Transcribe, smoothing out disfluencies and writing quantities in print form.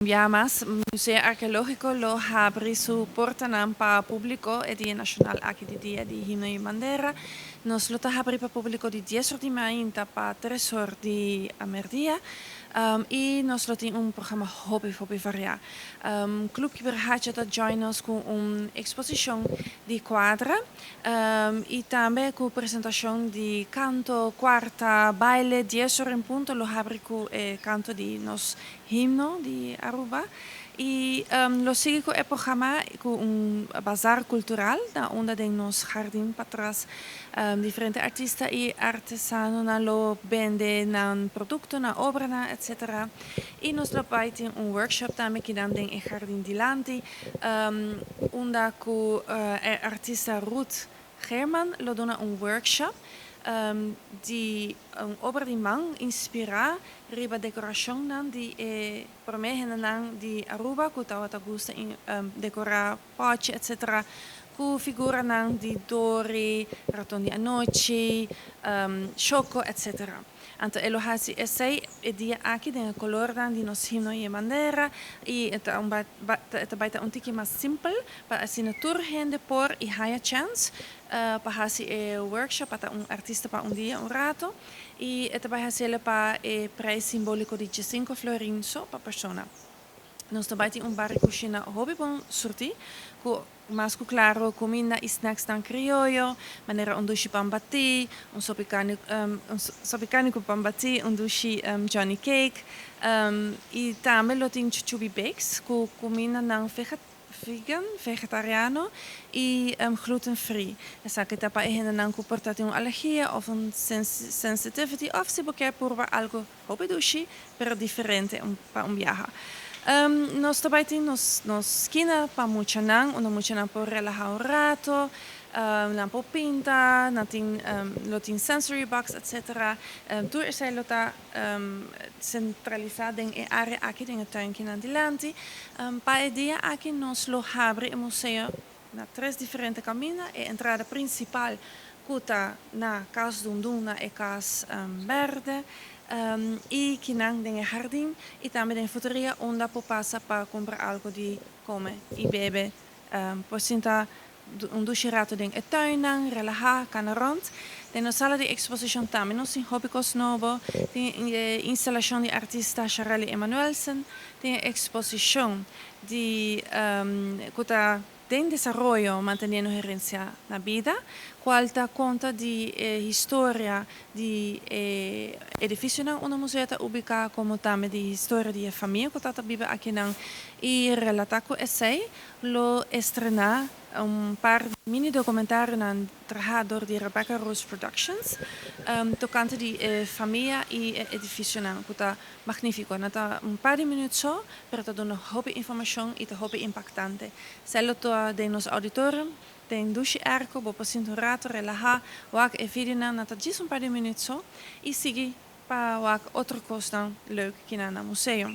Ya mas, Museo Arkeológiko lo habri su portanan pa públiko e dia nashonal aki di Dia di Himno i Bandera. Nos lo ta habri pa públiko di 10 or di mainta pa 3 or di merdia. I nos lo tin un programa hopi, hopi variá. Club Kibrahacha ta join nos ku un eksposishon di kuadro i tambe ku presentashon di kanto, kuarta, baile. 10 or en punto lo habri ku kanto di nos himno di Aruba. I lo sigui ku e programa ku un bazar kultural, na unda den nos hardin patras diferente artista i artesanonan lo bende nan produkto, nan obra, etc. I nos lo bai tin un workshop tambe ku nan den e hardin dilanti, unda ku artista Ruth German lo duna un workshop di un obra di man inspirá riba dekorashon nan di promé nan di Aruba ku tabata gusta dekorá pochi, etc. Ku figura nan di Dori, Raton di Anochi, Choco, etc. Anto e lo hasi esei e dia aki den kolor dan di nos himno i bandera i ta bai un tiki mas simpel pa asina tur hende por i haya chance pa hasi e workshop pa un artista pa un dia, un rato, i e ta bai hasi pa e prijs simbóliko di 5 florin so pa persona. Nos tambe tin un bar kushina hopi bon surtí, ku mas ku klaro kuminda i snacks nan krioyo, manera un dushi pan batí, un sopi karni ku pan batí, un dushi Johnny cake, i tambe lo tin Chuchubi Bakes, ku kuminda nan vegan, vegetariano i gluten-free. Esaki ta pa hendenan ku por tin un alergia òf un sensitivity òf si bo ke purba algu hopi dushi, pero diferente pa un biaha. Nos tambe tin nos skina pa muchanan, unda muchanan por relahá un ratu, nan por pinta, nan tin lo tin sensory box, etc. Tur esei lo ta sentralisá den e área aki den e tuin nan dilanti. Pa e dia aki nos lo habri e museo na tres diferente kaminda. E entrada prinsipal ku ta na Cas Dundun, na e Cas Berde, i kinan den hardin i tambe den fruteria, unda por pasa pa kumpra algu di kome i bebe. Por sinta un dushi rato den e tuin, relahá, kana rònt. Den sala di eksposishon tambe nos tin hopi kos nobo, tin instalashon di artista Charelli Emanuelsen, tin eksposishon di ku ta den desaroyo, Manteniendo Herensia na Bida, kual ta konta di historia di edifisio nan unda museo ta ubiká, komo tambe di historia di famia ku ta biba aki nan, i relatá ku esei lo estrená un par di mini dokumentario nan trahá dor di Rebecca Rose Productions tokante di famia i edifisio nan, ku ta magnífiko. Nan ta un par di minüt so, pero ta duna hopi informashon i ta hopi impaktante. Esei lo ta den nos auditorium, den dushi airco, bo por sinta un ratu, relahá, wak e video nan, nan ta djis un par di minüt so, i sigui pa wak otro kos nan leuk aki na museo.